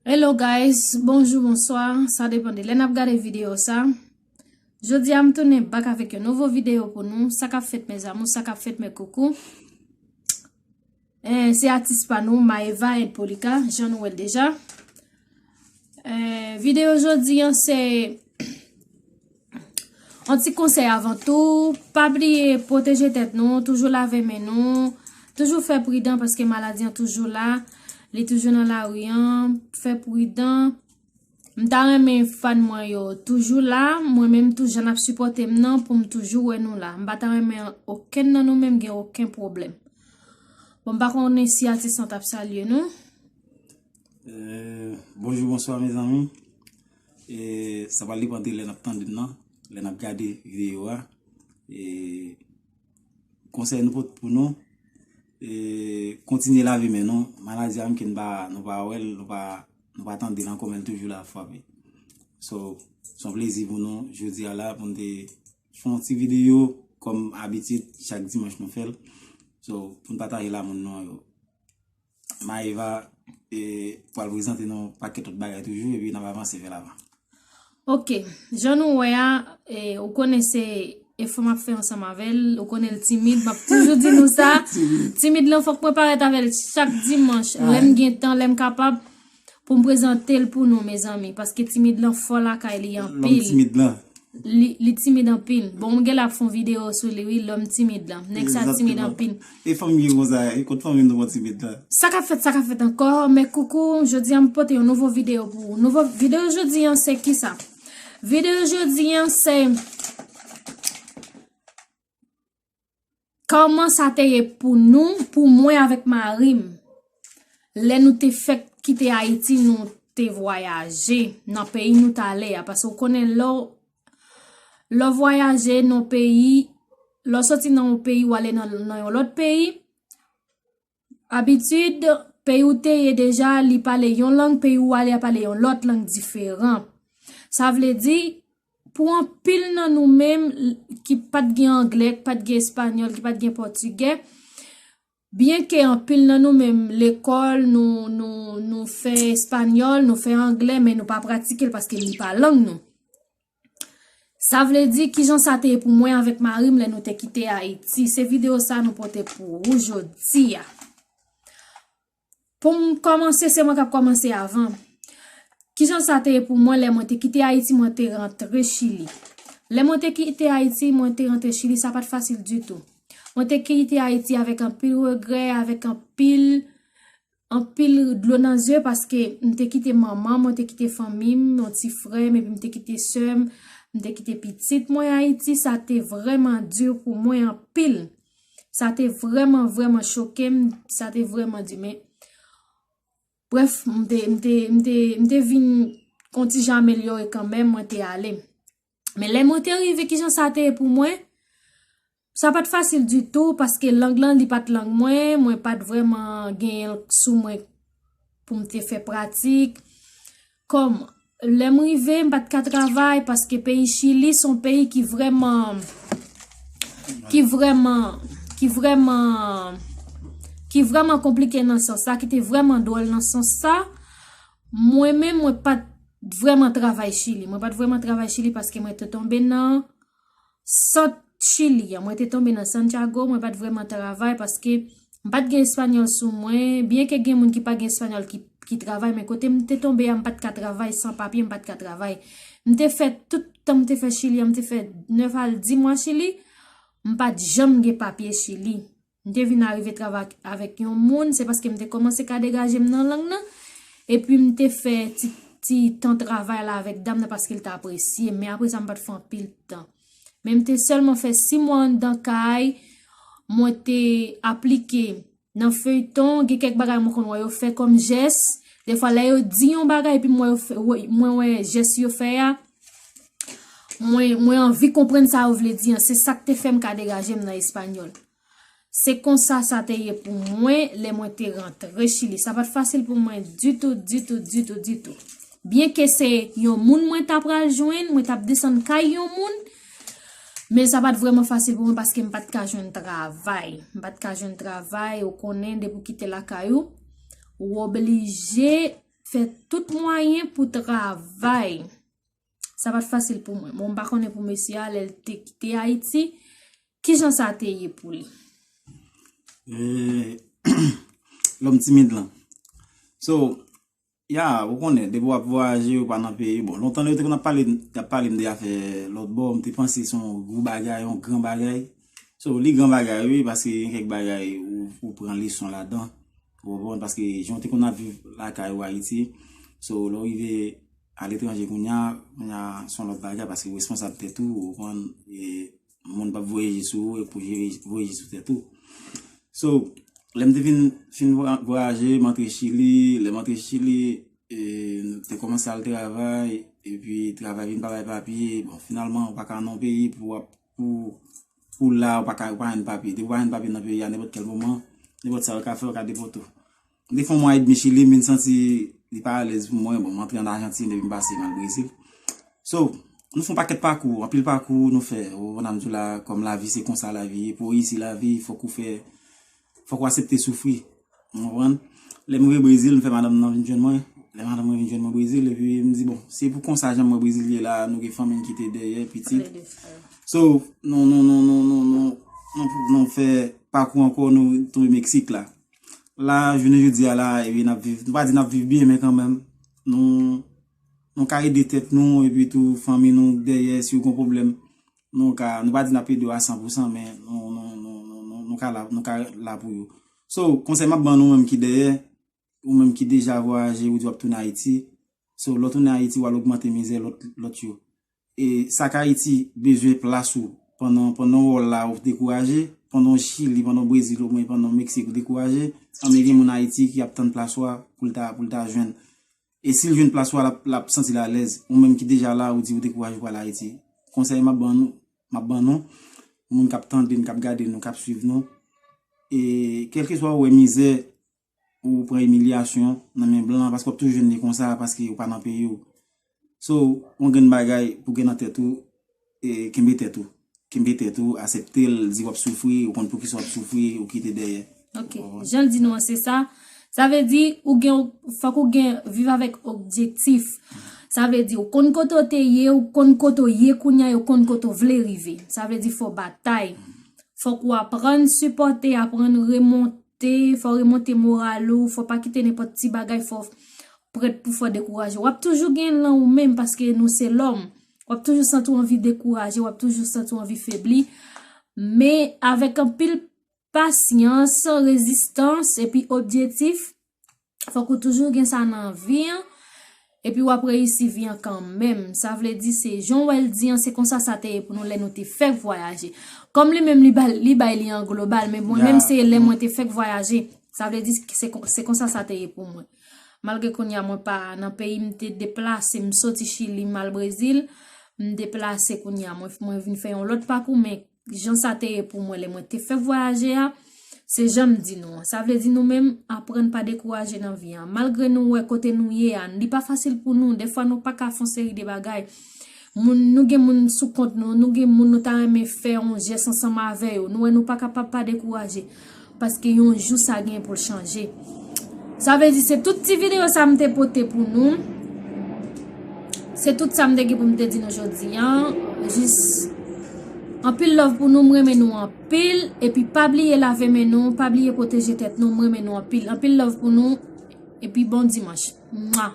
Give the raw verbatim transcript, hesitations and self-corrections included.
Hello guys, bonjou, bonswa, sa depann de lè n ap gade videyo sa. Jodi a m tounen back avèk yon nouvo videyo pou nou. Sa k ap fèt mes amours, sa k ap fèt mes coucous. Eh, se atis pa nou, Maëva and Polika, jan nou wè l deja. Eh, videyo jodi an se yon ti konsèy avan tou, pa bliye pwoteje tèt nou, toujou lave men nou, toujou fè pridan paske maladi an toujou la, li toujou nan lari an, fè pridan. M ta renmen fan mwen yo toujou la, mwen menm tou jan n ap sipòte m nan pou m toujou wè nou la. M pa ta renmen okenn nan nou menm gen okenn pwoblèm. Bon, m pa konnen si atis lan t ap salye nou. Eh, bonjou, bonswa mezanmi. E sa pral depann de lè n ap tande m nan, lè n ap gade videyo a. E konsèy nou pote pou nou, e kontinye lave men nou. Maladi a menm ke nou pa, nou pa wè l, nou pa, nou pa tande l ankò, men l toujou la ap frape. So, se yon plezi pou nou jodi a la pou n te fè yon ti videyo kòm abitid chak dimanch nou fè l. So, pou n pataje lamoun nou an yo. Maëva e, pral prezante nou pakèt lòt bagay toujou, epi n ap avanse vè lavan. Ok, jan nou wè a, e, ou konnen se efò m ap fè ansanm avè l, ou konnen l timid, m ap toujou di nou sa. Timid lan fòk mwen parèt avè l chak dimanch, lè m gen tan, lè m kapab, pou m prezante l pou nou, mezanmi, paske timid lan fò lakay li anpil. Lòm timid lan. Li, li timid anpil. Bon, m gen la ap fè yon videyo sou li, wi, lòm timid lan. Nèg sa timid anpil. E fanm gen konsa, e kot fanm nou pran timid lan. Sa k ap fèt, sa k ap fèt ankò, mes coucous, jodi a m pote yon nouvo videyo pou ou. Nouvo videyo jodi an se kisa? Videyo jodi an se kòman sa te ye pou nou, pou mwen avèk mari m. Lè nou te fèk kite Ayiti, nou te vwayaje nan peyi nou t ale a. Paske ou konnen lè w, lè w vwayaje nan yon peyi, lè w soti nan yon peyi, w ale nan, nan yon lòt peyi, abitid, peyi w te ye deja, li pale yon lang, peyi w ale a pale yon lòt lang diferan. Sa vle di, pou anpil nan nou menm ki pa t gen anglè, ki pa t gen espanyòl, ki pa t gen pòtigè, byenke anpil nan nou menm lekòl, nou, nou, nou fè espanyòl, nou fè anglè, men nou pa pratike l paske li pa lang nou. Sa vle di, kijan sa te ye pou mwen avèk mari m lè nou te kite Ayiti. Se videyo sa nou pote pou ou jodi a. Pou m kòmanse, se mwen k ap kòmanse avan. Kijan sa te ye pou mwen lè mwen te kite Ayiti, mwen te rantre Chili? Lè mwen te kite Ayiti, mwen te rantre Chili, sa pa t fasil ditou. Mwen te kite Ayiti avèk anpil regrè, avèk anpil, anpil dlo nan zye, paske m te kite manman m, mwen te kite fanmi m, yon ti frè m, epi m te kite sè m, m te kite pitit mwen Ayiti. Sa te vrèman di pou mwen anpil. Sa te vrèman, vrèman choke m, sa te vrèman di, men, brèf, m te, m te, m te, m te vin yon ti jan amelyore kanmenm, mwen te ale. Men lè mwen te rive, kijan sa te ye pou mwen? Sa pa t fasil ditou, paske lang lan, li pa t lang mwen, mwen pa t vrèman genyen l sou mwen pou m te fè pratik. Kòm, lè m rive, m pa t ka travay, paske peyi Chili se yon peyi ki vrèman, ki vrèman, ki vrèman, ki vrèman konplike nan sans sa, ki te vrèman dwòl nan sans sa. Mwen menm, mwen pa t vrèman travay Chili. Mwen pa t vrèman travay Chili paske mwen te tonbe nan sant Chili an. Mwen te tonbe nan Santiago, mwen pa t vrèman travay paske m pa t gen espanyòl sou mwen. Byenke gen moun ki pa gen espanyòl ki, ki travay, men kote m te tonbe a, m pa t ka travay san papye, m pa t ka travay. M te fè tout tan m te fè Chili an, m te fè nèf al di mwa Chili, m pa t janm gen papye Chili. M te vin arive travay avèk yon moun, se paske m te kòmanse ka degaje m nan lang nan. Epi m te fè ti, ti tan travay la avèk dam nan paske l te apresye m. Men apre sa, m pa t fè anpil tan. Men m te sèlman fè sis mwa anndan kay, mwen te aplike nan feyton, gen kèk bagay mwen konn wè yo fè kòm jès. Defwa, lè yo di yon bagay, epi m wè yo fè, wè, mwen wè jès yo fè a, mwen, mwen anvi konprann sa yo vle di an. Se sa k te fè m ka degaje m nan espanyòl. Se konsa sa te ye pou mwen lè mwen te rantre Chili. Sa pa t fasil pou mwen ditou, ditou, ditou, ditou. Byenke se yon moun mwen t ap pral jwenn, mwen t ap desann kay yon moun, men sa pa t vrèman fasil pou mwen paske m pa t ka jwenn travay. M pa t ka jwenn travay, ou konnen, depi w kite lakay ou, ou oblije fè tout mwayen pou travay. Sa pa t fasil pou mwen. Bon, m pa konnen pou mesye a, lè l te kite Ayiti, kijan sa te ye pou li? Eh, lòm timid lan. So, ya, ou konnen, depi w ap vwayaje, ou pa nan peyi. Bon, lontan yo te konn ap pale, y ap pale m de afè lòt bò, m te panse se yon gwo bagay, yon gran bagay. So, li gran bagay, wi, paske gen kèk bagay ou, ou pran leson ladan. Ou konprann? Paske jan w te konn ap viv lakay ou Ayiti, so, lè w rive aletranje kounye a, kounye a se yon lòt bagay, paske ou responsab tèt ou, ou konprann? E moun p ap voye je sou ou, e pou je voye je sou tèt ou. So, lè m te fin, fin vwa- vwayaje, m antre Chili, lè m antre Chili, e, m te kòmanse al travay, epi travay vin pa bay papye, bon, finalman, ou pa ka nan yon peyi pou w ap, pou, pou la, ou pa ka, ou pa jwenn papye. Depi ou pa jwenn papye nan peyi a, nenpòt kèl moman, nenpòt sa yo ka fè, yo ka depòte w. M te fè yon mwa edmi Chili, m vin santi li pa alèz pou mwen, bon, m antre an Ajantin, epi m pase m al Brezil. So, nou fè yon pakèt pakou, anpil pakou nou fè, ou konprann sa m di w la, kòm lavi se konsa lavi ye, pou w reyisi lavi, fòk ou fè, fòk ou aksepte soufri, ou konprann? Lè m rive Brezil, m fè madanm nan vin jwenn mwen, lè madanm mwen vin jwenn mwen Brezil, epi m di, bon, se pou konsa jan m wè Brezil ye la, nou gen fanmi n kite dèyè, pitit. So, nou, nou, nou, nou, nou, nou, nou, nou fè pakou ankò, nou tonbe Meksik la. La, jounen jodi a la, epi n ap viv, nou pa di n ap viv byen, men kanmenm, nou, nou ka ede tèt nou, epi tou fanmi nou dèyè, si yo gen pwoblèm, nou ka, nou pa di n ap ede yo a san pou san, men nou, nou, nou, nou, nou, nou ka la, nou ka la pou yo. So, konsèy m ap ban nou menm ki dèyè, ou menm ki deja vwayaje, ou di w ap tounen Ayiti, so, lè w tounen Ayiti, w al ogmante mizè lòt, lòt yo. E sa k Ayiti bezwen plas ou pandan, pandan w la ou dekouraje, pandan w Chili, pandan w Brezil, oubyen pandan w Meksik ou dekouraje, anben gen moun Ayiti ki ap tann plas ou a pou l ta, pou l ta jwenn. E si l jwenn plas ou a, l ap, l ap santi l alèz. Ou menm ki deja la, ou di ou dekouraje pou al Ayiti. Konsèy m ap ban nou, m ap ban nou, moun k ap tande n, k ap gade nou, k ap swiv nou, e kèlkeswa ou wè mizè, ou pran imilyasyon nan men blan, paske w ap toujou jwenn li konsa, paske ou pa nan peyi w. So, yon grenn bagay pou gen nan tèt ou, e, kenbe tèt ou. Kenbe tèt ou, aksepte l, di w ap soufri, ou konn poukisa w ap soufri, ou kite dèyè. Ok, jan l di nou an, se sa. Sa vle di, ou gen, fòk ou gen, viv avèk objektif. Sa vle di, ou konn kote w te ye, ou konn kote w ye kounye a, e ou konn kote w vle rive. Sa vle di, fò w batay. Fòk ou aprann sipòte, aprann remonte, fò w remonte moral ou, fò w pa kite nenpòt ti bagay, fò w prèt pou fè w dekouraje. W ap toujou gen lan ou menm, paske nou se lòm. W ap toujou santi w anvi dekouraje, w ap toujou santi w anvi febli. Men avèk anpil pasyans, rezistans, epi objektif, fòk ou toujou gen sa nan vi an, epi w ap reyisi vi an kanmenm. Sa vle di se jan w wè l di an, se konsa sa te ye pou nou lè nou te fèk vwayaje. Kòm li menm li ba, li bay li an global, men mwen menm se lè mwen te fèk vwayaje. Sa vle di se, se konsa sa te ye pou mwen. Malgre kounye a mwen pa nan peyi, m te deplase, m soti Chili, m al Brezil, m deplase kounye a, mwen, mwen vin fè yon lòt pakou, men jan sa te ye pou mwen lè mwen te fè vwayaje a, se jan m di nou an. Sa vle di nou menm, aprann pa dekouraje nan vi an. Malgre nou wè kote nou ye a, li pa fasil pou nou, dèfwa nou pa ka fè yon seri de bagay. Moun, nou gen moun sou kont nou, nou gen moun nou ta renmen fè yon jès ansanm avè yo. Nou wè nou pa kapab, pa dekouraje. Paske yon jou sa gen pou l chanje. Sa vle di se tout ti videyo sa m te pote pou nou. Se tout sa m te gen pou m te di nou jodi an. Jis anpil love pou nou, m renmen nou anpil. Epi pa bliye lave men nou, pa bliye pwoteje tèt nou, m renmen nou anpil. Anpil love pou nou. Epi bon dimanch. Mwa.